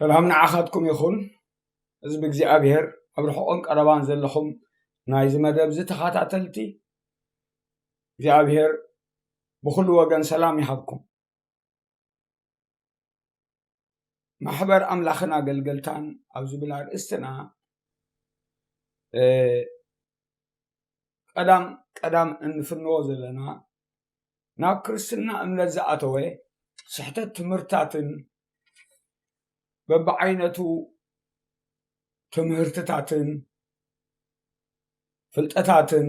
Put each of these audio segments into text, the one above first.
ሰላም ንዓኻትኩም ይኹን። ህዝቢ እግዚኣብሔር ኣብ ርሑቕን ቀረባን ዘለኹም ናይዚ መደብ እዚ ተኸታተልቲ፣ እግዚኣብሔር ብኹሉ ወገን ሰላም ይሃብኩም። ማሕበር ኣምላኽን ኣገልገልታን ኣብ ዝብል ኣርእስትና፣ እ፣ ቀዳም ቀዳም እንፍንዎ ዘለና ናብ ክርስትና እምነት ዝኣተወ ስሕተት ትምህርትታትን በብዓይነቱ ትምህርትታትን ፍልጠታትን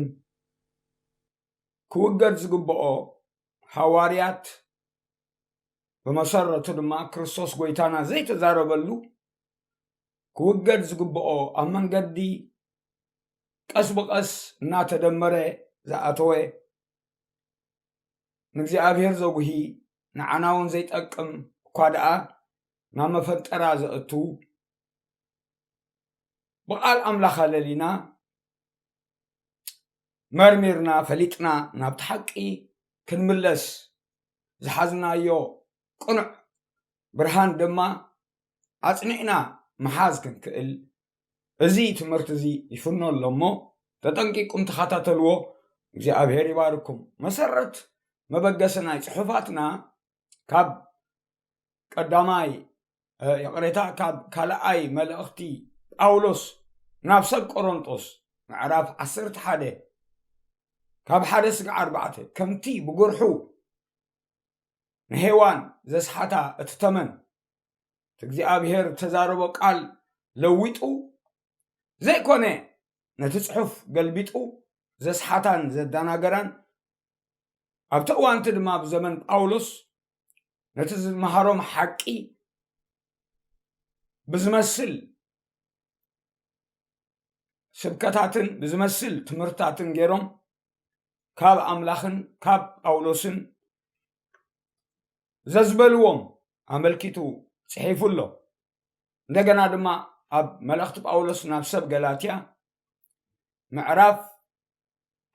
ክውገድ ዝግብኦ ሃዋርያት ብመሰረቱ ድማ ክርስቶስ ጎይታና ዘይተዛረበሉ ክውገድ ዝግብኦ ኣብ መንገዲ ቀስ ብቐስ እናተደመረ ዝኣተወ ንእግዚኣብሔር ዘጉሂ ንዓና እውን ዘይጠቅም እኳ ደኣ ናብ መፈንጠራ ዘእቱ ብቓል ኣምላኽ ኣለሊና መርሚርና ፈሊጥና ናብቲ ሓቂ ክንምለስ ዝሓዝናዮ ቅኑዕ ብርሃን ድማ ኣጽኒዕና ምሓዝ ክንክእል እዚ ትምህርቲ እዚ ይፍኖ ኣሎ እሞ ተጠንቂቁም ተኸታተልዎ። እግዚኣብሔር ይባርኩም። መሰረት መበገሲ ናይ ጽሑፋትና ካብ ቀዳማይ፣ እ፣ ይቕሬታ፣ ካብ ካልኣይ መልእኽቲ ጳውሎስ ናብ ሰብ ቆሮንጦስ ምዕራፍ ዓሰርተ ሓደ ካብ ሓደ ስጋዕ ኣርባዕተ፣ ከምቲ ብጉርሑ ንሄዋን ዘስሓታ እቲ ተመን፣ እቲ እግዚኣብሔር ተዛረቦ ቃል ለዊጡ ዘይኮነ፣ ነቲ ጽሑፍ ገልቢጡ ዘስሓታን ዘደናገራን፣ ኣብቲ እዋንቲ ድማ ብዘመን ጳውሎስ ነቲ ዝመሃሮም ሓቂ ብዝመስል ስብከታትን ብዝመስል ትምህርትታትን ገይሮም ካብ ኣምላኽን ካብ ጳውሎስን ዘዝበልዎም ኣመልኪቱ ጽሒፉ ኣሎ። እንደገና ድማ ኣብ መልእኽቲ ጳውሎስ ናብ ሰብ ገላትያ ምዕራፍ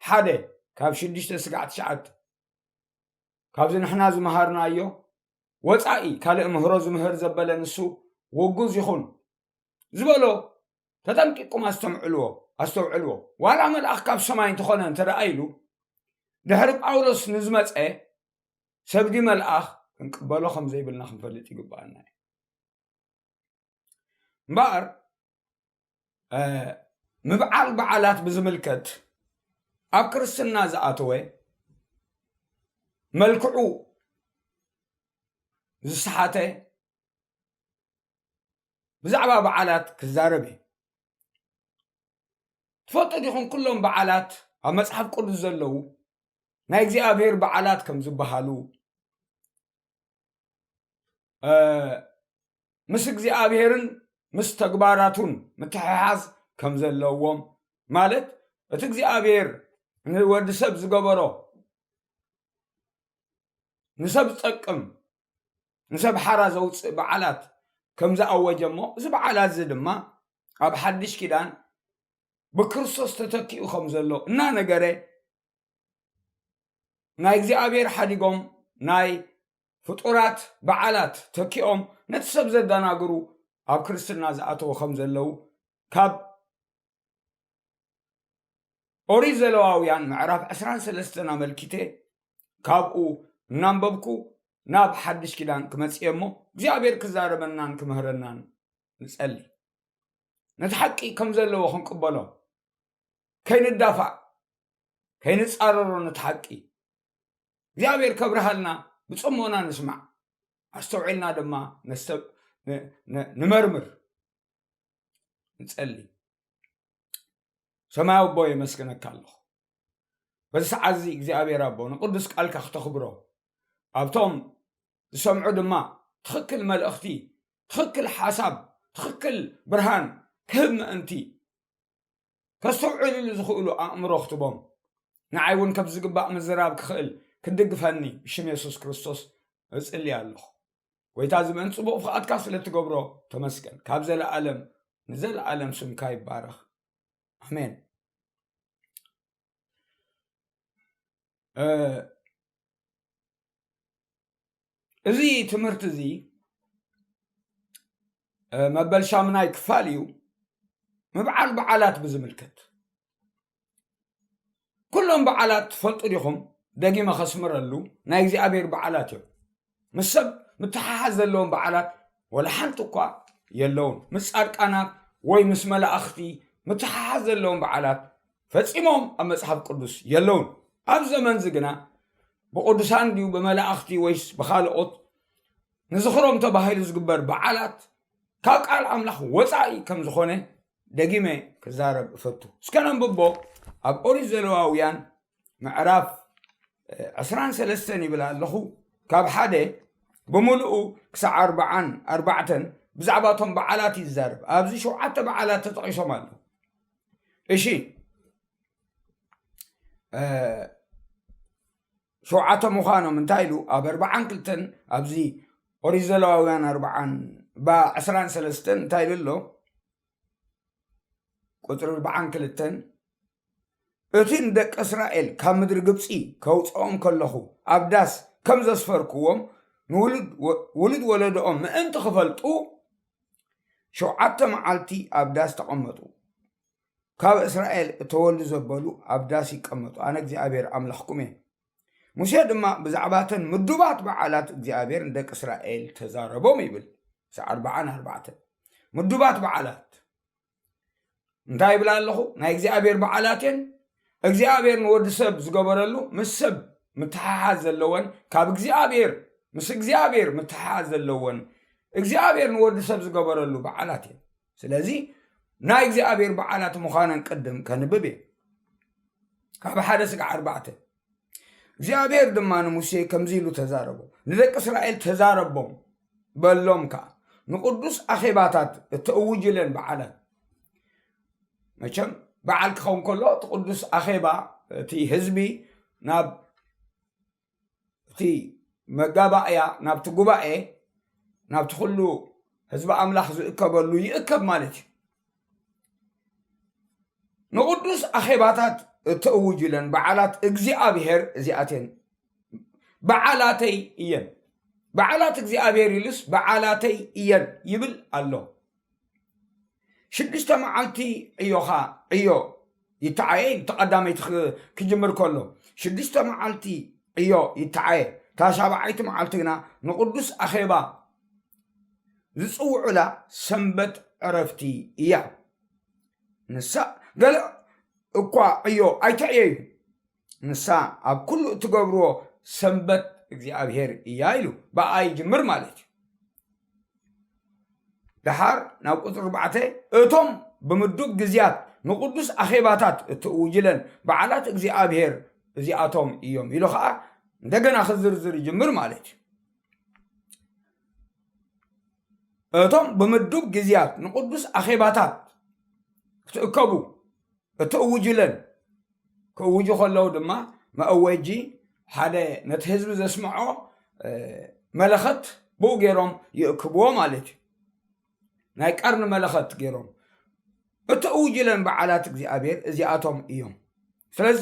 ሓደ ካብ ሽዱሽተ ስጋዕ ትሽዓተ፣ ካብዚ ንሕና ዝመሃርናዮ ወጻኢ ካልእ ምህሮ ዝምህር ዘበለ ንሱ ውጉዝ ይኹን ዝበሎ ተጠንቂቁም ኣስተምዕልዎ፣ ኣስተውዕልዎ። ዋላ መልኣኽ ካብ ሰማይ እንተኾነ እንተ ደኣ ኢሉ ድሕሪ ጳውሎስ ንዝመጸ ሰብ ድዩ መልኣኽ ክንቅበሎ ከም ዘይብልና ክንፈልጥ ይግብኣና እዩ። እምበኣር፣ እ፣ ምብዓል በዓላት ብዝምልከት ኣብ ክርስትና ዝኣተወ መልክዑ ዝሰሓተ ብዛዕባ በዓላት ክዛረብ እየ። ትፈልጡ ዲኹም ኩሎም በዓላት ኣብ መጽሓፍ ቅዱስ ዘለዉ ናይ እግዚኣብሔር በዓላት ከም ዝበሃሉ፣ እ፣ ምስ እግዚኣብሔርን ምስ ተግባራቱን ምትሕሓዝ ከም ዘለዎም፣ ማለት እቲ እግዚኣብሔር ንወዲ ሰብ ዝገበሮ ንሰብ ዝጠቅም ንሰብ ሓራ ዘውፅእ በዓላት ከም ዝኣወጀ እሞ፣ እዚ በዓላት እዚ ድማ ኣብ ሓድሽ ኪዳን ብክርስቶስ ተተኪኡ ከም ዘሎ እናነገረ፣ ናይ እግዚኣብሔር ሓዲጎም ናይ ፍጡራት በዓላት ተኪኦም ነቲ ሰብ ዘደናግሩ ኣብ ክርስትና ዝኣተዉ ከም ዘለዉ ካብ ኦሪት ዘለዋውያን ምዕራፍ ዕስራን ሰለስተን ኣመልኪተ ካብኡ እናንበብኩ ናብ ሓድሽ ኪዳን ክመጽእ እየ እሞ እግዚኣብሔር ክዛረበናን ክምህረናን ንጸሊ። ነቲ ሓቂ ከም ዘለዎ ክንቅበሎ፣ ከይንዳፋዕ፣ ከይንጻረሮ ነቲ ሓቂ። እግዚኣብሔር ከብርሃልና ብጽሞና ንስማዕ፣ ኣስተውዒልና ድማ ነስተብ-፣ ን-፣ ን-፣ ንመርምር፣ ንጸሊ። ሰማያዊ ኣቦ የመስግነካ ኣለኹ። በዚ ሰዓት እዚ እግዚኣብሔር ኣቦ ንቅዱስ ቃልካ ክተኽብሮ፣ ኣብቶም ዝሰምዑ ድማ ትኽክል መልእኽቲ፣ ትኽክል ሓሳብ፣ ትኽክል ብርሃን ክህብ ምእንቲ ከስተውዕልሉ ዝኽእሉ ኣእምሮ ክትቦም፣ ንዓይ እውን ከም ዝግባእ ምዝራብ ክኽእል ክትድግፈኒ ብሽም የሱስ ክርስቶስ እጽሊ ኣለኹ። ጎይታ፣ እዚ ምእንቲ ጽቡቕ ፍቓድካ ስለ እትገብሮ ተመስገን። ካብ ዘለኣለም ንዘለኣለም ስምካ ይባረኽ። ኣሜን። እ፣ እዚ ትምህርቲ እዚ መበል ሻምናይ ክፋል እዩ። ምብዓል በዓላት ብዝምልከት፣ ኩሎም በዓላት ትፈልጡ ዲኹም? ደጊመ ከስምረሉ፣ ናይ እግዚኣብሔር በዓላት እዮም። ምስ ሰብ ምትሓሓዝ ዘለዎም በዓላት ወላ ሓንቲ እኳ የለውን። ምስ ጻድቃናት ወይ ምስ መላእኽቲ ምትሓሓዝ ዘለዎም በዓላት ፈጺሞም ኣብ መጽሓፍ ቅዱስ የለውን። ኣብ ዘመንዚ ግና ብቕዱሳን ድዩ ብመላእኽቲ ወይስ ብኻልኦት ንዝኽሮም ተባሂሉ ዝግበር በዓላት ካብ ቃል ኣምላኽ ወጻኢ ከም ዝኾነ ደጊመ ክዛረብ እፈቱ። እስከ ነንብቦ። ኣብ ኦሪት ዘለዋውያን ምዕራፍ ዕስራን ሰለስተን ይብል ኣለኹ፣ ካብ ሓደ ብምሉኡ ክሳዕ ኣርባዓን ኣርባዕተን ብዛዕባ እቶም በዓላት እዩ ዝዛረብ። ኣብዚ ሸውዓተ በዓላት ተጠቒሶም ኣለዉ። እሺ፣ ሸውዓተ ምዃኖም እንታይ ኢሉ? ኣብ ኣርባዓን ክልተን ኣብዚ ኦሪት ዘለዋውያን ኣርባዓን ባ ዕስራን ሰለስተን እንታይ ኢሉ ኣሎ? ቁፅሪ ኣርባዓን ክልተን፣ እቲ ንደቂ እስራኤል ካብ ምድሪ ግብፂ ከውፅኦም ከለኹ ኣብ ዳስ ከም ዘስፈርክዎም ንውሉድ ወ- ውሉድ ወለዶኦም ምእንቲ ክፈልጡ ሸውዓተ መዓልቲ ኣብ ዳስ ተቐመጡ። ካብ እስራኤል እተወልዱ ዘበሉ ኣብ ዳስ ይቀመጡ፣ ኣነ እግዚኣብሔር ኣምላኽኩም እየ። ሙሴ ድማ ብዛዕባተን ምዱባት በዓላት እግዚኣብሔር ንደቂ እስራኤል ተዛረቦም ይብል። ሰዓት ኣርባዓን ኣርባዕተን ምዱባት በዓላት እንታይ ይብል ኣለኹ? ናይ እግዚኣብሔር በዓላት እየን። እግዚኣብሔር ንወዲ ሰብ ዝገበረሉ ምስ ሰብ ምትሓሓዝ ዘለወን፣ ካብ እግዚኣብሔር ምስ እግዚኣብሔር ምትሓሓዝ ዘለወን እግዚኣብሔር ንወዲ ሰብ ዝገበረሉ በዓላት እየን። ስለዚ ናይ እግዚኣብሔር በዓላት ምዃነን ቅድም ከንብብ እየ። ካብ ሓደ ስጋዕ ኣርባዕተ እግዚኣብሔር ድማ ንሙሴ ከምዚ ኢሉ ተዛረቦ፣ ንደቂ እስራኤል ተዛረቦም፣ በሎም ከኣ፣ ንቕዱስ ኣኼባታት እተእውጅለን በዓላት። መቸም በዓል ክኸውን ከሎ እቲ ቅዱስ ኣኼባ፣ እቲ ህዝቢ ናብ እቲ መጋባእያ፣ ናብቲ ጉባኤ፣ ናብቲ ኩሉ ህዝቢ ኣምላኽ ዝእከበሉ ይእከብ ማለት እዩ። ንቕዱስ ኣኼባታት እተእውጅለን በዓላት እግዚኣብሔር እዚኣተን በዓላተይ እየን። በዓላት እግዚኣብሔር ኢሉስ በዓላተይ እየን ይብል ኣሎ። ሽዱሽተ መዓልቲ ዕዮኻ ዕዮ ይተዓየ ኢሉ፣ ተቐዳመይቲ ክ- ክጅምር ከሎ፣ ሽዱሽተ መዓልቲ ዕዮ ይተዓየ፣ እታ ሻብዓይቲ መዓልቲ ግና ንቕዱስ ኣኼባ ዝጽውዑላ ሰንበት ዕረፍቲ እያ። ንሳ ገለ እኳ ዕዮ ኣይተዕየዩ፣ ንሳ ኣብ ኩሉ እትገብርዎ ሰንበት እግዚኣብሔር እያ ኢሉ ብኣ ይጅምር ማለት እዩ። ደሓር ናብ ቁፅሪ ኣርባዕተ፣ እቶም ብምዱብ ግዜያት ንቅዱስ ኣኼባታት እትእውጅለን በዓላት እግዚኣብሔር እዚኣቶም እዮም ኢሉ ከዓ እንደገና ክዝርዝር ይጅምር ማለት እዩ። እቶም ብምዱብ ግዜያት ንቅዱስ ኣኼባታት ክትእከቡ እትእውጅለን ክእውጁ ከለዉ ድማ መእወጂ ሓደ ነቲ ህዝቢ ዘስምዖ መለኸት ብኡ ገይሮም ይእክብዎ ማለት እዩ። ናይ ቀርኒ መለኸት ገይሮም እትእውጅለን በዓላት እግዚኣብሔር እዚኣቶም እዮም። ስለዚ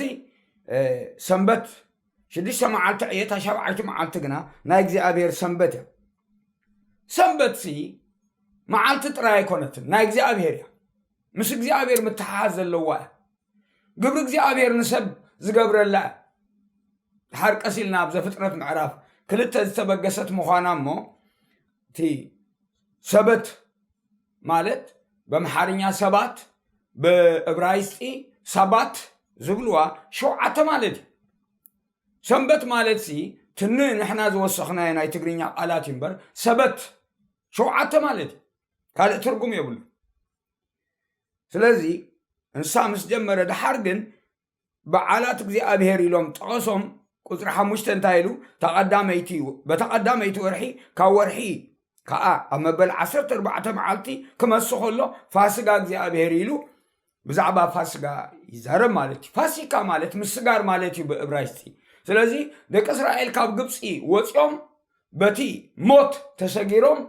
ሰንበት ሽዱሽተ መዓልቲ ዕየታ ሻብዓይቲ መዓልቲ ግና ናይ እግዚኣብሔር ሰንበት እያ። ሰንበትሲ መዓልቲ ጥራይ ኣይኮነትን፣ ናይ እግዚኣብሔር እያ። ምስ እግዚኣብሔር ምትሓሓዝ ዘለዋ እያ። ግብሪ እግዚኣብሔር ንሰብ ዝገብረላ እያ። ድሓር ቀስ ኢልና ኣብ ዘፍጥረት ምዕራፍ ክልተ ዝተበገሰት ምዃና እሞ እቲ ሰበት ማለት በምሓርኛ ሰባት ብእብራይስጢ ሳባት ዝብልዋ ሸውዓተ ማለት እዩ። ሰንበት ማለት ሲ ትኒ ንሕና ዝወሰኽናዮ ናይ ትግርኛ ቃላት እዩ እምበር ሰበት ሸውዓተ ማለት እዩ። ካልእ ትርጉም የብሉ። ስለዚ እንሳ ምስ ጀመረ ድሓር ግን በዓላት እግዚኣብሔር ኢሎም ጠቐሶም። ቁፅሪ ሓሙሽተ እንታይ ኢሉ? ተቐዳመይቲ በተቐዳመይቲ ወርሒ ካብ ወርሒ ከዓ ኣብ መበል ዓሰርተ ኣርባዕተ መዓልቲ ክመስ ከሎ ፋስጋ እግዚኣብሔር ኢሉ ብዛዕባ ፋስጋ ይዛረብ ማለት እዩ። ፋሲካ ማለት ምስጋር ማለት እዩ ብእብራይስጢ። ስለዚ ደቂ እስራኤል ካብ ግብፂ ወፂኦም በቲ ሞት ተሰጊሮም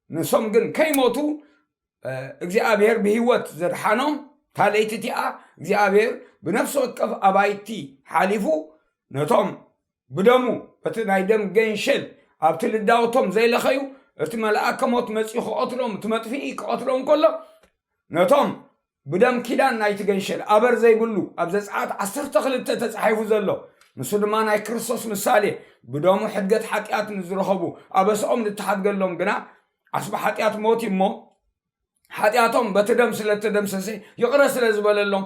ንሶም ግን ከይሞቱ እግዚኣብሔር ብህይወት ዘድሓኖም ታለይቲ እቲኣ እግዚኣብሔር ብነፍሲ ወከፍ ኣባይቲ ሓሊፉ ነቶም ብደሙ በቲ ናይ ደም ገንሸል ኣብቲ ልዳውቶም ዘይለኸዩ እቲ መልኣከ ሞት መጺኡ ክቐትሎም፣ እቲ መጥፍኢ ክቐትሎም ከሎ፣ ነቶም ብደም ኪዳን ናይቲ ገንሸል ኣበር ዘይብሉ፣ ኣብ ዘጸኣት ዓሰርተ ክልተ ተጻሒፉ ዘሎ፣ ንሱ ድማ ናይ ክርስቶስ ምሳሌ፣ ብደሙ ሕድገት ሓጢኣት ንዝረኸቡ ኣበስኦም ንተሓድገሎም ግና፣ ዓስቢ ሓጢኣት ሞት እዩ እሞ፣ ሓጢኣቶም በቲ ደም ስለ እተደምሰሰ፣ ይቕረ ስለ ዝበለሎም፣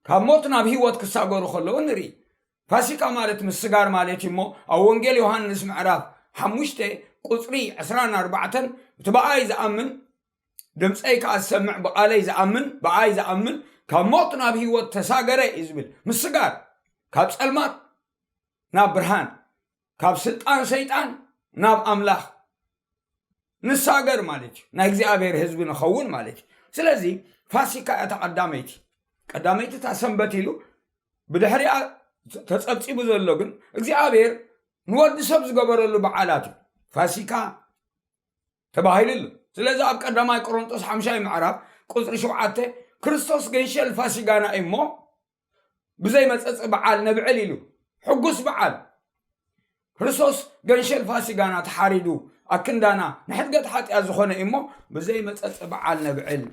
ካብ ሞት ናብ ህይወት ክሳገሩ ከለዉ ንርኢ። ፋሲካ ማለት ምስጋር ማለት እዩ እሞ፣ ኣብ ወንጌል ዮሃንስ ምዕራፍ ሓሙሽተ ቁጽሪ ዕስራን ኣርባዕተን፣ እቲ ብኣይ ዝኣምን፣ ድምፀይ ከኣ ዝሰምዕ፣ ብቓለይ ዝኣምን፣ ብኣይ ዝኣምን፣ ካብ ሞት ናብ ህይወት ተሳገረ እዩ ዝብል። ምስጋር፣ ካብ ጸልማት ናብ ብርሃን፣ ካብ ስልጣን ሰይጣን ናብ ኣምላኽ ንሳገር ማለት እዩ። ናይ እግዚኣብሔር ህዝቢ ንኸውን ማለት እዩ። ስለዚ ፋሲካ እያ እታ ቀዳመይቲ፣ ቀዳመይቲ እታ ሰንበት ኢሉ፣ ብድሕሪኣ ተጸብጺቡ ዘሎ ግን እግዚኣብሔር ንወዲ ሰብ ዝገበረሉ በዓላት እዩ። ፋሲካ ተባሂሉ ኣሎ። ስለዚ ኣብ ቀዳማይ ቆሮንጦስ ሓምሻይ ምዕራፍ ቁጽሪ ሸውዓተ፣ ክርስቶስ ገንሸል ፋሲጋና እዩ እሞ፣ ብዘይ መጸጸ በዓል ነብዕል ኢሉ። ሕጉስ በዓል፣ ክርስቶስ ገንሸል ፋሲጋና ተሓሪዱ፣ ኣክንዳና ንሕድገት ሓጢኣት ዝኾነ እዩ እሞ፣ ብዘይ መጸጸ በዓል ነብዕል።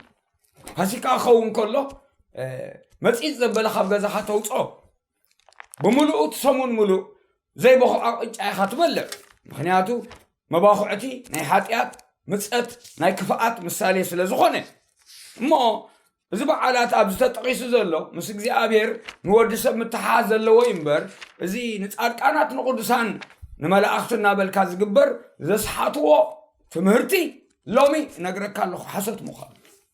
ፋሲካ ክኸውን ከሎ፣ እ፣ መጺጽ ዘበለ ካብ ገዛኻ ተውጾ። ብምሉኡ እቲ ሰሙን ምሉእ ዘይበኹዓ ቅጫ ኢኻ ትበልዕ። ምኽንያቱ መባኹዕቲ ናይ ሓጢኣት፣ ምጸት ናይ ክፍኣት ምሳሌ ስለ ዝኾነ። እሞ እዚ በዓላት ኣብዚ ተጠቒሱ ዘሎ ምስ እግዚኣብሔር ንወዲ ሰብ ምትሓሓዝ ዘለዎ እዩ እምበር፣ እዚ ንጻድቃናት ንቕዱሳን ንመላእኽቲ እናበልካ ዝግበር ዘስሓትዎ ትምህርቲ ሎሚ እነግረካ ኣለኹ ሓሶት ምዃኑ፣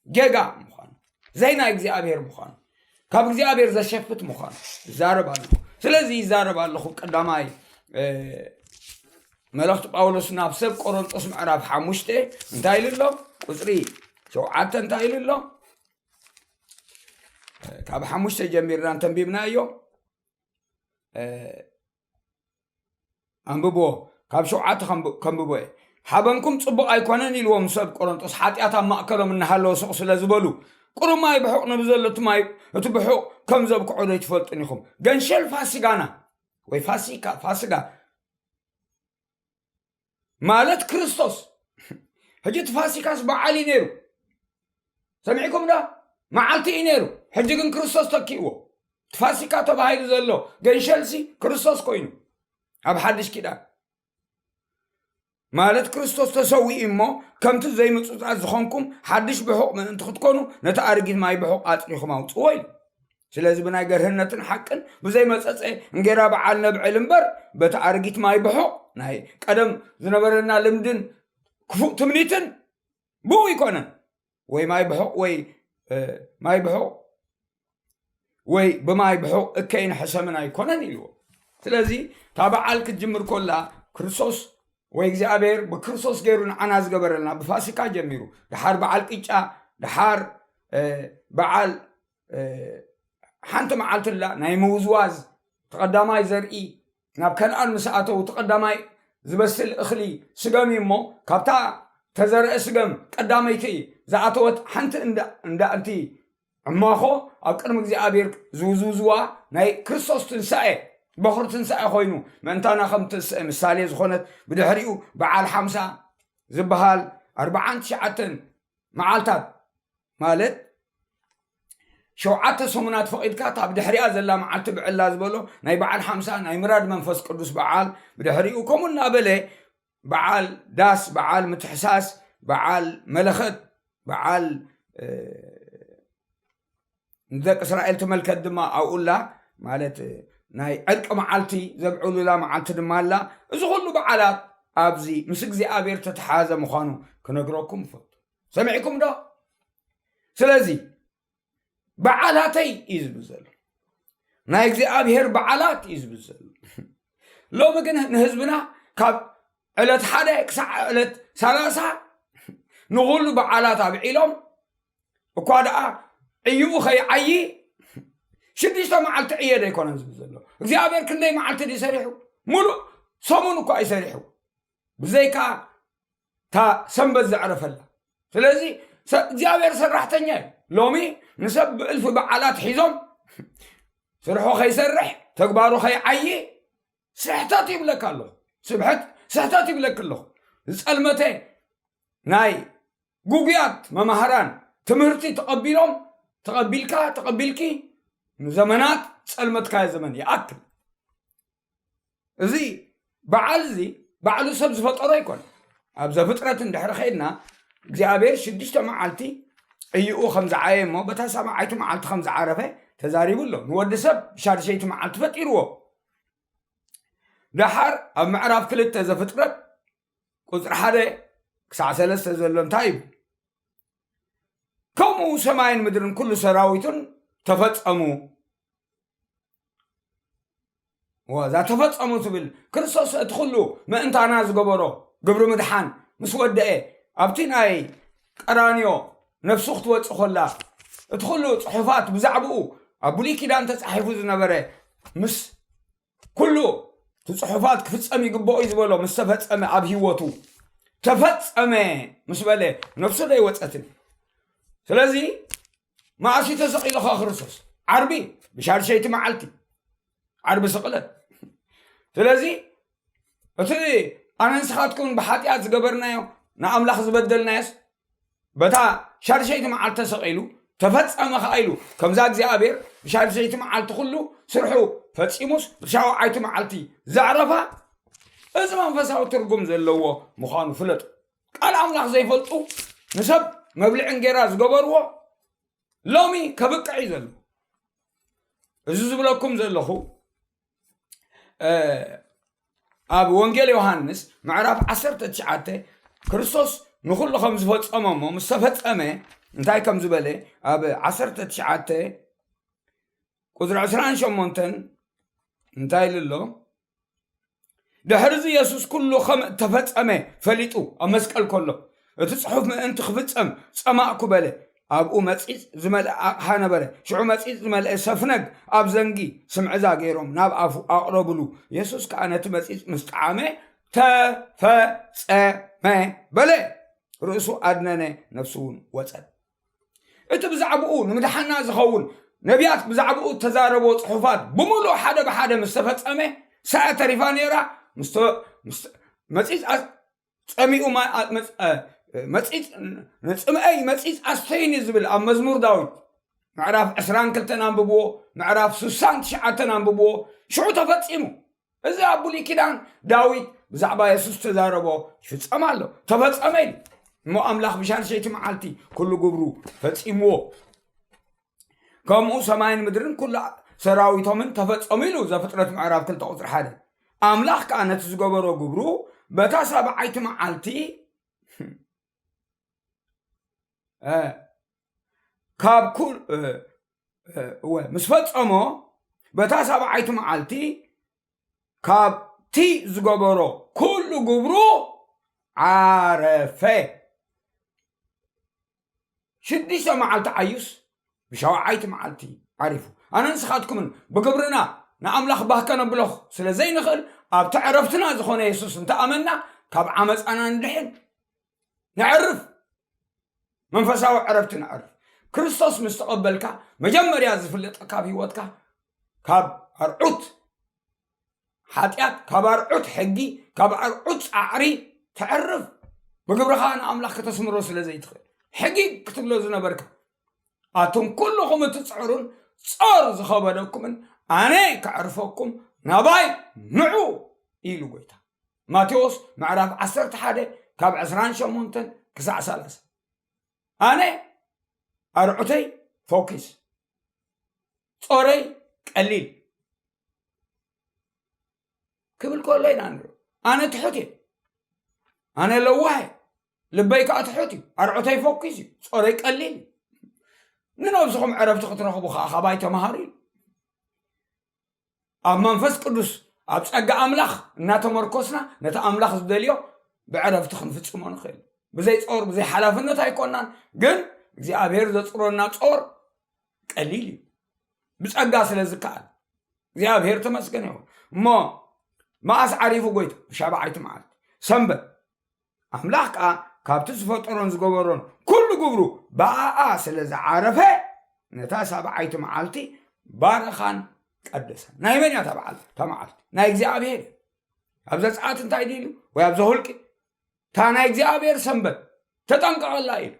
ጌጋ ምዃኑ፣ ዘይናይ እግዚኣብሔር ምዃኑ፣ ካብ እግዚኣብሔር ዘሸፍት ምዃኑ ይዛረብ ኣለኹ። ስለዚ ይዛረብ ኣለኹ ቀዳማይ፣ እ፣ መልእኽቲ ጳውሎስ ናብ ሰብ ቆሮንጦስ ምዕራፍ ሓሙሽተ እንታይ ኢሉ ኣሎ? ቁጽሪ ሸውዓተ እንታይ ኢሉ ኣሎ? ካብ ሓሙሽተ ጀሚርና እንተንቢብናዮ፣ እ፣ ኣንብብዎ። ካብ ሸውዓተ ከንብ-፣ ከንብቦ እየ። ሓበንኩም ጽቡቕ ኣይኮነን ኢልዎም ሰብ ቆሮንጦስ፣ ሓጢኣት ኣብ ማእከሎም እናሃለወ ስቕ ስለ ዝበሉ። ቁሩብ ማይ ብሑቕ ንብዘሎ እቲ ማይ፣ እቲ ብሑቕ ከም ዘብክዖ ዶ ኣይትፈልጡን ኢኹም? ገንሸል ፋሲጋና ወይ ፋሲካ፣ ፋስጋ ማለት ክርስቶስ። ሕጂ እቲ ፋሲካስ በዓል እዩ ነይሩ። ሰሚዕኩም ዶ? መዓልቲ እዩ ነይሩ። ሕጂ ግን ክርስቶስ ተኪእዎ። እቲ ፋሲካ ተባሂሉ ዘሎ ገንሸልሲ ክርስቶስ ኮይኑ ኣብ ሓድሽ ኪዳን። ማለት ክርስቶስ ተሰዊኡ እሞ ከምቲ ዘይምጹጻት ዝኾንኩም ሓድሽ ብሑቕ ምእንቲ ክትኮኑ ነቲ ኣረጊት ማይ ብሑቕ ኣጽሪኹም ኣውጽዎ ኢሉ። ስለዚ ብናይ ገርህነትን ሓቅን ብዘይ መጸጸ እንጌራ በዓል ነብዕል እምበር በቲ ኣረጊት ማይ ብሑቕ ናይ ቀደም ዝነበረና ልምድን ክፉእ ትምኒትን ብኡ ኣይኮነን። ወይ ማይ ብሑቕ ወይ፣ እ፣ ማይ ብሑቕ ወይ ብማይ ብሑቕ እከይን ሕሰምን ኣይኮነን ኢልዎ። ስለዚ እታ በዓል ክትጅምር ኮላ ክርስቶስ ወይ እግዚኣብሔር ብክርስቶስ ገይሩ ንዓና ዝገበረልና ብፋሲካ ጀሚሩ፣ ደሓር በዓል ቅጫ፣ ደሓር፣ እ፣ በዓል፣ እ፣ ሓንቲ መዓልቲ ኣላ ናይ ምውዝዋዝ፣ ተቐዳማይ ዘርኢ ናብ ከነኣን ምስ ኣተው፣ እቲ ቀዳማይ ዝበስል እኽሊ ስገም እዩ እሞ፣ ካብታ ተዘርአ ስገም ቀዳመይቲ ዝኣተወት ሓንቲ እንዳ፣ እንዳ እንቲ ዕማኾ ኣብ ቅድሚ እግዚኣብሔር ዝውዝውዝዋ ናይ ክርስቶስ ትንሳኤ፣ በኹሪ ትንሳኤ ኮይኑ ምእንታና ከም ትንሳኤ ምሳሌ ዝኾነት፣ ብድሕሪኡ በዓል ሓምሳ ዝበሃል ኣርባዓን ትሽዓተን መዓልታት ማለት ሸውዓተ ሰሙናት ፈቒድካ፣ እታ ብድሕሪኣ ዘላ መዓልቲ ብዕላ ዝበሎ ናይ በዓል ሓምሳ ናይ ምራድ መንፈስ ቅዱስ በዓል፣ ብድሕሪኡ ከምኡ እናበለ በዓል ዳስ፣ በዓል ምትሕሳስ፣ በዓል መለኸት፣ በዓል፣ እ፣ ንደቂ እስራኤል ትመልከት ድማ ኣብኡላ፣ ማለት ናይ ዕርቂ መዓልቲ ዘብዕሉላ መዓልቲ ድማ ኣላ። እዚ ኩሉ በዓላት ኣብዚ ምስ እግዚኣብሔር ተተሓዘ ምዃኑ ክነግረኩም እፈቱ። ሰሚዕኩም ዶ? ስለዚ በዓላተይ እዩ ዝብል ዘሎ። ናይ እግዚኣብሔር በዓላት እዩ ዝብል ዘሎ። ሎሚ ግን ንህዝብና ካብ ዕለት ሓደ ክሳዕ ዕለት ሰላሳ ንኹሉ በዓላት ኣብዒሎም፣ እኳ ደኣ ዕይኡ ኸይዓዪ ሽዱሽተ መዓልቲ ዕየ ዶ ኣይኮነን ዝብል ዘሎ? እግዚኣብሔር ክንደይ መዓልቲ ድዩ ሰሪሑ? ሙሉእ ሰሙን እኳ እዩ ሰሪሑ። ብዘይካ እታ ሰንበት ዘዕረፈላ። ስለዚ ሰ-፣ እግዚኣብሔር ሰራሕተኛ እዩ። ሎሚ ንሰብ ብእልፊ በዓላት ሒዞም ስርሑ ከይሰርሕ፣ ተግባሩ ከይዓዪ ስሕተት ይብለካ ኣለኹ። ስብሐት፣ ስሕተት ይብለክ ኣለኹ። ዝጸልመተ ናይ ጉጉያት መማህራን ትምህርቲ ተቐቢሎም፣ ተቐቢልካ፣ ተቐቢልኪ፣ ንዘመናት ጸልመትካዮ ዘመን ይኣክል። እዚ በዓል እዚ ባዕሉ ሰብ ዝፈጠሮ ኣይኮን። ኣብ ዘፍጥረት እንድሕሪ ኸይድና እግዚኣብሔር ሽዱሽተ መዓልቲ ዕይኡ ከም ዝዓየ እሞ በታ ሰብዓይቲ መዓልቲ ከም ዝዓረፈ ተዛሪቡ ኣሎ። ንወዲ ሰብ ብሻድሸይቲ መዓልቲ ፈጢርዎ። ደሓር ኣብ ምዕራፍ ክልተ ዘፍጥረት ቁፅሪ ሓደ ክሳዕ ሰለስተ ዘሎ እንታይ እዩ? ከምኡ ሰማይን ምድርን ኩሉ ሰራዊቱን ተፈጸሙ። ወዛ ተፈጸሙ ትብል ክርስቶስ እቲ ኩሉ ምእንታና ዝገበሮ ግብሪ ምድሓን ምስ ወደአ ኣብቲ ናይ ቀራንዮ ነፍሱ ክትወጽእ ኮላ እቲ ኩሉ ጽሑፋት ብዛዕባኡ ኣብ ብሉይ ኪዳን ተጻሒፉ ዝነበረ ምስ ኩሉ እቲ ጽሑፋት ክፍጸም ይግብኦ እዩ ዝበሎ ምስ ተፈጸመ ኣብ ህይወቱ ተፈጸመ ምስ በለ ነፍሱ ዘይወጸትን። ስለዚ መዓስ እዩ ተሰቒሉ ኸ ክርስቶስ? ዓርቢ ብሻድሸይቲ መዓልቲ ዓርቢ ስቕለት። ስለዚ እቲ ኣነ ንስኻትኩም ብሓጢኣት ዝገበርናዮ ንኣምላኽ ዝበደልናዮስ በታ ሻድሸይቲ መዓልቲ ተሰቒሉ ተፈጸመ ኸዓ ኢሉ ከምዛ እግዚኣብሔር ብሻድሸይቲ መዓልቲ ኩሉ ስርሑ ፈጺሙስ ብሻውዓይቲ መዓልቲ ዘዕረፋ እዚ መንፈሳዊ ትርጉም ዘለዎ ምዃኑ ፍለጡ። ቃል ኣምላኽ ዘይፈልጡ ንሰብ መብልዒ እንጌራ ዝገበርዎ ሎሚ ከብቅዕ እዩ ዘሎ። እዚ ዝብለኩም ዘለኹ ኣብ ወንጌል ዮሃንስ ምዕራፍ ዓሰርተ ትሽዓተ ክርስቶስ ንኹሉ ከም ዝፈጸሞ እሞ ምስ ተፈጸመ እንታይ ከም ዝበለ ኣብ ዓሰርተ ትሽዓተ ቁፅሪ ዕስራን ሸሞንተን እንታይ ኢሉ ኣሎ? ድሕሪ እዚ የሱስ ኩሉ ከም እተፈጸመ ፈሊጡ ኣብ መስቀል ከሎ እቲ ጽሑፍ ምእንቲ ክፍጸም ጸማእኩ በለ። ኣብኡ መጺጽ ዝመልአ ኣቕሓ ነበረ። ሽዑ መጺጽ ዝመልአ ሰፍነግ ኣብ ዘንጊ ስምዕዛ ገይሮም ናብ ኣፉ ኣቕረብሉ። የሱስ ከኣ ነቲ መጺጽ ምስ ጠዓመ ተፈጸመ በለ። ርእሱ ኣድነነ፣ ነፍሱ እውን ወጸት። እቲ ብዛዕባኡ ንምድሓና ዝኸውን ነቢያት ብዛዕባኡ እተዛረቦ ጽሑፋት ብምሉእ ሓደ ብሓደ ምስ ተፈጸመ ሰኣ ተሪፋ ነይራ። መጺጽ ጸሚኡ መጺጽ ንጽምአይ መጺጽ ኣስተይኒ ዝብል ኣብ መዝሙር ዳዊት ምዕራፍ ዕስራን ክልተን ኣንብብዎ፣ ምዕራፍ ስሳን ትሽዓተን ኣንብብዎ። ሽዑ ተፈጺሙ። እዚ ኣብ ብሉይ ኪዳን ዳዊት ብዛዕባ የሱስ ዝተዛረቦ ይፍጸም ኣሎ። ተፈጸመ ኢሉ እሞ ኣምላኽ ብሻድሸይቲ መዓልቲ ኩሉ ግብሩ ፈጺምዎ። ከምኡ ሰማይን ምድርን ኩሉ ሰራዊቶምን ተፈጸሙ ኢሉ ዘፍጥረት ምዕራፍ ክልተ ቁፅሪ ሓደ። ኣምላኽ ከኣ ነቲ ዝገበሮ ግብሩ በታ ሳብዓይቲ መዓልቲ ካብ ኩል እወ ምስ ፈጸሞ በታ ሳብዓይቲ መዓልቲ ካብቲ ዝገበሮ ኩሉ ግብሩ ዓረፈ። ሽዱሽተ መዓልቲ ዓዩስ ብሻውዓይቲ መዓልቲ ዓሪፉ። ኣነ ንስኻትኩምን ብግብርና ንኣምላኽ ባህ ከነብሎ ስለ ዘይንኽእል ኣብቲ ዕረፍትና ዝኾነ የሱስ እንተኣመና ካብ ዓመፃና ንድሕን ነዕርፍ። መንፈሳዊ ዕረፍቲ ነዕርፍ። ክርስቶስ ምስ ተቐበልካ መጀመርያ ዝፍለጠካ ኣብ ህይወትካ ካብ ኣርዑት ሓጢኣት፣ ካብ ኣርዑት ሕጊ፣ ካብ ኣርዑት ጻዕሪ ተዕርፍ። ብግብርኻ ንኣምላኽ ከተስምሮ ስለ ዘይትኽእል ሕጊ ክትብሎ ዝነበርካ ኣቱም ኩልኹም እትጽዕሩን ጾር ዝኸበደኩምን ኣነ ከዕርፈኩም ናባይ ንዑ ኢሉ ጎይታ። ማቴዎስ ምዕራፍ ዓሰርተ ሓደ ካብ ዕስራን ሸሞንተን ክሳዕ ሰላሳ። ኣነ ኣርዑተይ ፎኪስ፣ ጾረይ ቀሊል ክብል ከሎ ኢና ንርኢ። ኣነ ትሑት እየ፣ ኣነ ለዋህ እየ፣ ልበይ ከዓ ትሑት እዩ፣ ኣርዑተይ ፎኪስ እዩ፣ ጾረይ ቀሊል እዩ። ንነብስኹም ዕረፍቲ ክትረኽቡ ከዓ ካባይ ተምሃሩ እዩ። ኣብ መንፈስ ቅዱስ ኣብ ጸጋ ኣምላኽ እናተመርኮስና ነቲ ኣምላኽ ዝደልዮ ብዕረፍቲ ክንፍጽሞ ንኽእል። ብዘይ ጾር ብዘይ ሓላፍነት ኣይኮናን፣ ግን እግዚኣብሔር ዘጽሮና ጾር ቀሊል እዩ ብጸጋ ስለ ዝከኣል እግዚኣብሔር ተመስገን ይኹን። እሞ መኣስ ዓሪፉ ጎይታ? ብሻብዓይቲ መዓልቲ ሰንበት። ኣምላኽ ከኣ ካብቲ ዝፈጠሮን ዝገበሮን ኩሉ ግብሩ ብኣኣ ስለ ዝዓረፈ ነታ ሳብዓይቲ መዓልቲ ባረኻን ቀደሳን። ናይ መን እያ እታ በዓል እታ መዓልቲ? ናይ እግዚኣብሔር እያ። ኣብ ዘጸኣት እንታይ ድዩ ኢሉ? ወይ ኣብ ዘሁልቂ እታ ናይ እግዚኣብሔር ሰንበት ተጠንቀቐላ ኢሉ።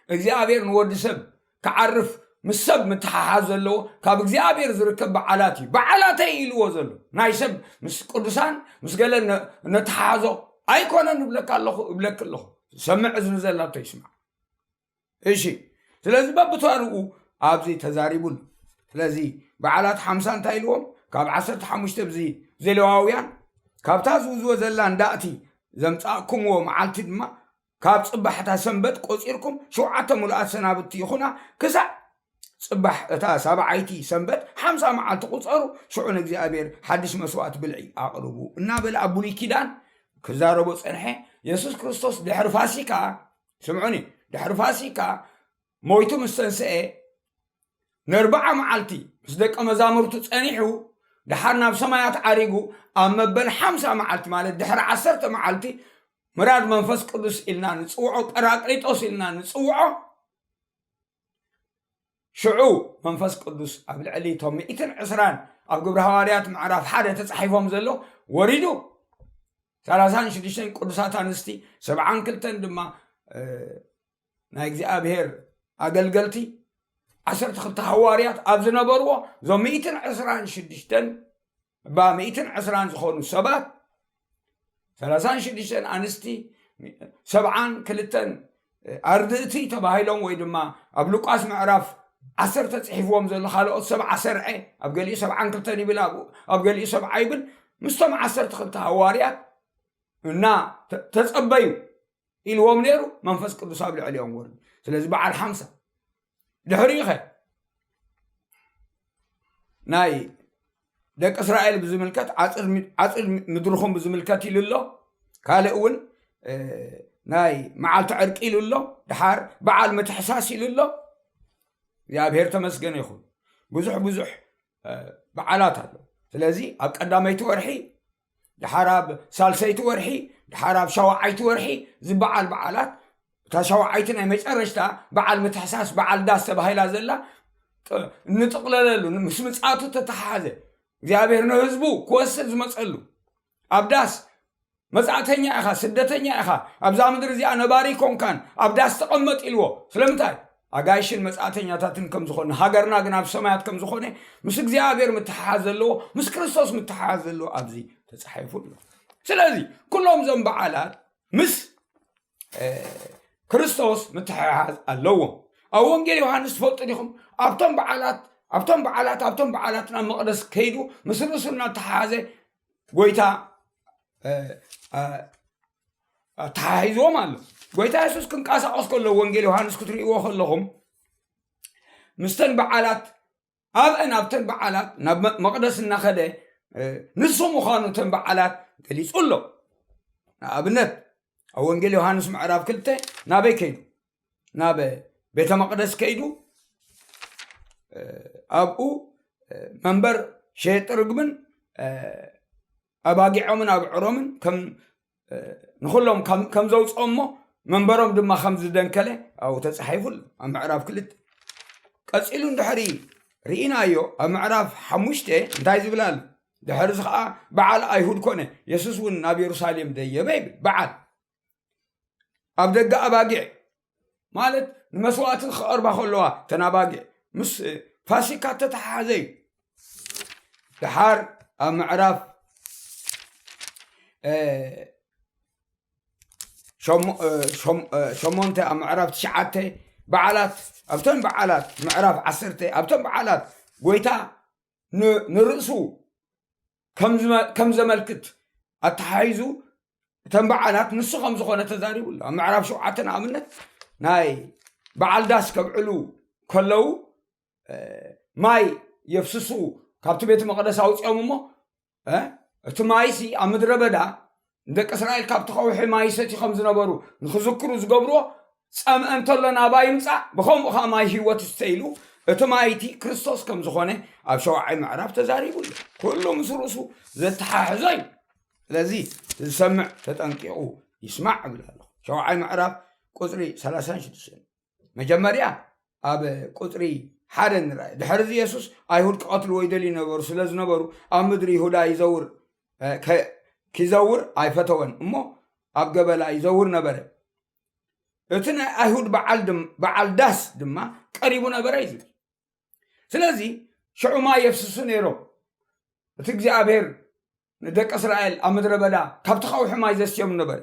እግዚኣብሔር ንወዲ ሰብ ክዓርፍ ምስ ሰብ ምትሓሓዝ ዘለዎ ካብ እግዚኣብሔር ዝርከብ በዓላት እዩ። በዓላተይ ኢልዎ ዘሎ ናይ ሰብ ምስ ቅዱሳን ምስ ገለ ነ- ነተሓሓዞ ኣይኮነን እብለካ ኣለኹ እብለክ ኣለኹ። ሰምዕ እዝኒ ዘላቶ ይስማዕ። እሺ፣ ስለዚ በብተርኡ ኣብዚ ተዛሪቡሉ። ስለዚ በዓላት ሓምሳ እንታይ ኢልዎም? ካብ ዓሰርተ ሓሙሽተ ብዚ ዘሌዋውያን ካብታ ዝውዝወ ዘላ እንዳእቲ ዘምጻእኩምዎ መዓልቲ ድማ ካብ ጽባሕ እታ ሰንበት ቆጺርኩም ሸውዓተ ምሉኣት ሰናብቲ ይኹና፣ ክሳዕ ጽባሕ እታ ሳብዓይቲ ሰንበት ሓምሳ መዓልቲ ቁጸሩ፣ ሽዑ ንእግዚኣብሔር ሓድሽ መስዋእቲ ብልዒ ኣቕርቡ እናበለ ኣብ ብሉይ ኪዳን ክዛረቦ ጸንሐ። የሱስ ክርስቶስ ድሕሪ ፋሲካ፣ ስምዑኒ፣ ድሕሪ ፋሲካ ሞይቱ ምስ ተንስኤ ንኣርብዓ መዓልቲ ምስ ደቀ መዛሙርቱ ጸኒሑ ድሓር ናብ ሰማያት ዓሪጉ ኣብ መበል ሓምሳ መዓልቲ ማለት ድሕሪ ዓሰርተ መዓልቲ ምራድ መንፈስ ቅዱስ ኢልና ንጽውዖ፣ ጳራቅሊጦስ ኢልና ንጽውዖ። ሽዑ መንፈስ ቅዱስ ኣብ ልዕሊ እቶም ሚእትን ዕስራን ኣብ ግብሪ ሃዋርያት ምዕራፍ ሓደ ተጻሒፎም ዘሎ ወሪዱ። ሰላሳን ሽዱሽተን ቅዱሳት ኣንስቲ፣ ሰብዓን ክልተን ድማ ናይ እግዚኣብሔር ኣገልገልቲ፣ ዓሰርተ ክልተ ሃዋርያት ኣብ ዝነበርዎ፣ እዞም ሚእትን ዕስራን ሽዱሽተን እባ ሚእትን ዕስራን ዝኾኑ ሰባት፣ ሰላሳን ሽዱሽተን ኣንስቲ፣ ሰብዓን ክልተን ኣርድእቲ ተባሂሎም፣ ወይ ድማ ኣብ ሉቃስ ምዕራፍ ዓሰርተ ጽሒፍዎም ዘሎ ካልኦት ሰብዓ ሰርዐ፣ ኣብ ገሊኡ ሰብዓን ክልተን ይብል፣ ኣብ ገሊኡ ሰብዓ ይብል፣ ምስቶም ዓሰርተ ክልተ ሃዋርያት እና ተጸበዩ ኢልዎም ነይሩ። መንፈስ ቅዱስ ኣብ ልዕሊኦም ወርዱ። ስለዚ በዓል ሓምሳ ድሕሪኡ ኸ ናይ ደቂ እስራኤል ብዝምልከት ዓፅድ ምድርኹም ብዝምልከት ኢሉ ኣሎ። ካልእ እውን ናይ መዓልቲ ዕርቂ ኢሉ ኣሎ። ድሓር በዓል ምትሕሳስ ኢሉ ኣሎ። እግዚኣብሔር ተመስገነ ይኹን። ብዙሕ ብዙሕ በዓላት ኣሎ። ስለዚ ኣብ ቀዳመይቲ ወርሒ፣ ድሓር ኣብ ሳልሰይቲ ወርሒ፣ ድሓር ኣብ ሸውዓይቲ ወርሒ ዝበዓል በዓላት፣ እታ ሸውዓይቲ ናይ መጨረሽታ በዓል ምትሕሳስ በዓል ዳስ ተባሂላ ዘላ እንጥቕለለሉ ምስ ምጽኣቱ ተተሓሓዘ እግዚኣብሔር ንህዝቡ ክወስድ ዝመፀሉ ኣብ ዳስ መጻእተኛ ኢኻ፣ ስደተኛ ኢኻ፣ ኣብዛ ምድሪ እዚኣ ነባሪ ኮንካን ኣብ ዳስ ተቐመጥ ኢልዎ። ስለምንታይ? ኣጋይሽን መጻእተኛታትን ከም ዝኾነ፣ ሃገርና ግን ኣብ ሰማያት ከም ዝኾነ፣ ምስ እግዚኣብሔር ምትሓሓዝ ዘለዎ፣ ምስ ክርስቶስ ምትሓሓዝ ዘለዎ ኣብዚ ተጻሒፉ ኣሎ። ስለዚ ኩሎም እዞም በዓላት ምስ ክርስቶስ ምትሕሓዝ ኣለዎም። ኣብ ወንጌል ዮሃንስ ትፈልጡ ዲኹም? ኣብቶም በዓላት ኣብቶም በዓላት ኣብቶም በዓላት ናብ መቕደስ ከይዱ ምስ ርእሱ እናተሓሓዘ ጎይታ ኣተሓሒዝዎም ኣሎ። ጎይታ የሱስ ክንቀሳቐስ ከሎ ወንጌል ዮሃንስ ክትርእይዎ ከለኹም ምስተን በዓላት ኣብአን ኣብተን በዓላት ናብ መቕደስ እናኸደ ንሱ ምዃኑ እተን በዓላት ገሊጹ ኣሎ። ንኣብነት ኣብ ወንጌል ዮሃንስ ምዕራፍ ክልተ ናበይ ከይዱ? ናብ ቤተ መቕደስ ከይዱ ኣብኡ መንበር ሸየጢ ርግምን ኣባጊዖምን ኣብዕሮምን ከም ንኹሎም ከም ዘውፅኦ እሞ መንበሮም ድማ ከም ዝደንከለ ኣብኡ ተፃሒፉ ኣሎ ኣብ ምዕራፍ ክልተ። ቀፂሉ እንድሕሪ ርኢናዮ ኣብ ምዕራፍ ሓሙሽተ እንታይ ዝብል ኣሎ? ድሕርዚ ከዓ በዓል ኣይሁድ ኮነ፣ የሱስ እውን ናብ የሩሳሌም ደየበ ይብል። በዓል ኣብ ደገ ኣባጊዕ ማለት ንመስዋእቲ ክቐርባ ከለዋ እተን ኣባጊዕ ምስ ፋሲካ ተተሓሓዘ እዩ። ድሓር ኣብ ምዕራፍ ሸሞንተ ኣብ ምዕራፍ ትሽዓተ በዓላት ኣብተን በዓላት ምዕራፍ ዓሰርተ ኣብተን በዓላት ጎይታ ንርእሱ ከም ዘመልክት ኣተሓሒዙ እተን በዓላት ንሱ ከም ዝኾነ ተዛሪቡ ኣሎ። ኣብ ምዕራፍ ሸውዓተ ንኣብነት ናይ በዓል ዳስ ከብዕሉ ከለዉ ማይ የፍስሱ ካብቲ ቤተ መቕደስ ኣውፅኦም እሞ እቲ ማይሲ ኣብ ምድረ በዳ ንደቂ እስራኤል ካብቲ ከውሒ ማይ ይሰትዩ ከም ዝነበሩ ንክዝክሩ ዝገብርዎ ጸምአ እንተሎ ናባይ ይምጻእ ብኸምኡ ከዓ ማይ ህይወት ይስተ ኢሉ እቲ ማይ እቲ ክርስቶስ ከም ዝኾነ ኣብ ሸውዓይ ምዕራፍ ተዛሪቡ ኣሎ። ኩሉ ምስ ርእሱ ዘተሓሕዞ እዩ። ስለዚ ዝሰምዕ ተጠንቂቑ ይስማዕ እብል ኣለኹ። ሸውዓይ ምዕራፍ ቁፅሪ ሰላሳን ሽዱሽተን መጀመርያ ኣብ ቁፅሪ ሓደ ንርኣይ። ድሕርዚ የሱስ ኣይሁድ ክቐትልዎ ይደልዩ ነበሩ፣ ስለ ዝነበሩ ኣብ ምድሪ ይሁዳ ይዘውር ኪዘውር ኣይፈተወን እሞ ኣብ ገበላ ይዘውር ነበረ። እቲ ናይ ኣይሁድ በዓል ድም- በዓል ዳስ ድማ ቀሪቡ ነበረ እዩ ዝብል። ስለዚ ሽዑ ማይ የፍስሱ ነይሮም። እቲ እግዚኣብሔር ንደቂ እስራኤል ኣብ ምድረ በዳ ካብቲ ከውሒ ማይ ዘስትዮም ነበረ።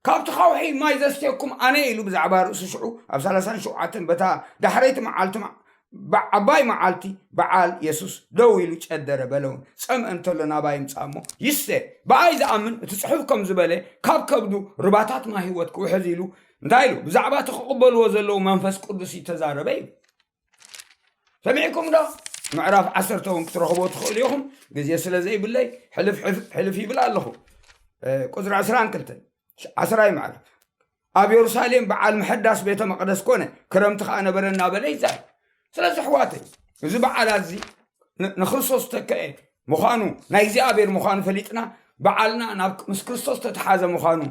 ካብቲ ከውሒ ማይ ዘስትየኩም ኣነ ኢሉ ብዛዕባ ርእሱ ሽዑ ኣብ ሰላሳን ሸውዓተን በታ ዳሕረይቲ መዓልቲ መዓ- ዓባይ መዓልቲ በዓል የሱስ ደው ኢሉ ጨደረ በለውን። ጸምአ እንተሎ ናባይ ይምጻእ እሞ ይስተ። ብኣይ ዝኣምን እቲ ጽሑፍ ከም ዝበለ ካብ ከብዱ ርባታት ማይ ህይወት ክውሕዝ ኢሉ እንታይ ኢሉ ብዛዕባ እቲ ክቕበልዎ ዘለዉ መንፈስ ቅዱስ ይተዛረበ እዩ። ሰሚዕኩም ዶ? ምዕራፍ ዓሰርተ እውን ክትረኽቦ ትኽእሉ ኢኹም። ግዜ ስለ ዘይብለይ ሕልፍ ሕልፍ ይብል ኣለኹ። ቁፅሪ ዕስራን ክልተን ዓስራይ ምዕራፍ ኣብ የሩሳሌም በዓል ምሕዳስ ቤተ መቅደስ ኮነ፣ ክረምቲ ከዓ ነበረ እናበለ ይዛረብ። ስለዚ ኣሕዋተይ እዚ በዓላት እዚ ንክርስቶስ ዝተከአ ምዃኑ ናይ እግዚኣብሔር ምዃኑ ፈሊጥና በዓልና ናብ ምስ ክርስቶስ ተተሓዘ ምዃኑ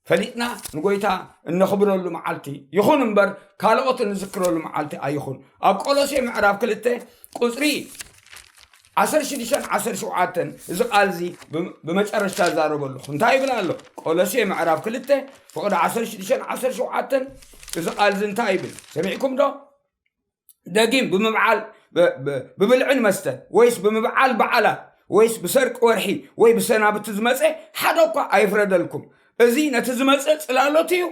ፈሊጥና ንጎይታ እነኽብረሉ መዓልቲ ይኹን እምበር ካልኦት እንዝክረሉ መዓልቲ ኣይኹን። ኣብ ቆሎሴ ምዕራፍ ክልተ ቁፅሪ ዓሰርተ ሽዱሽተን ዓሰርተ ሸውዓተን እዚ ቃል እዚ ብመጨረሽታ ዛረበሉ እንታይ ይብል ኣሎ? ቆሎሴ ምዕራፍ ክልተ ፍቕዲ ዓሰርተ ሽዱሽተን ዓሰርተ ሸውዓተን እዚ ቃል እዚ እንታይ ይብል ሰሚዕኩም ዶ? ደጊም ብምብዓል ብብልዕን መስተን ወይስ ብምብዓል በዓላት ወይስ ብሰርቂ ወርሒ ወይ ብሰናብቲ ዝመፀ ሓደ እኳ ኣይፍረደልኩም። እዚ ነቲ ዝመፀ ፅላሎት እዩ።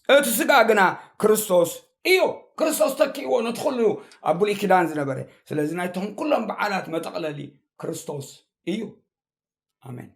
እቲ ስጋ ግና ክርስቶስ እዩ። ክርስቶስ ተኪእዎ ነቲ ኩሉ ኣብ ብሉይ ኪዳን ዝነበረ። ስለዚ ናይቶም ኩሎም በዓላት መጠቕለሊ ክርስቶስ እዩ። ኣሜን።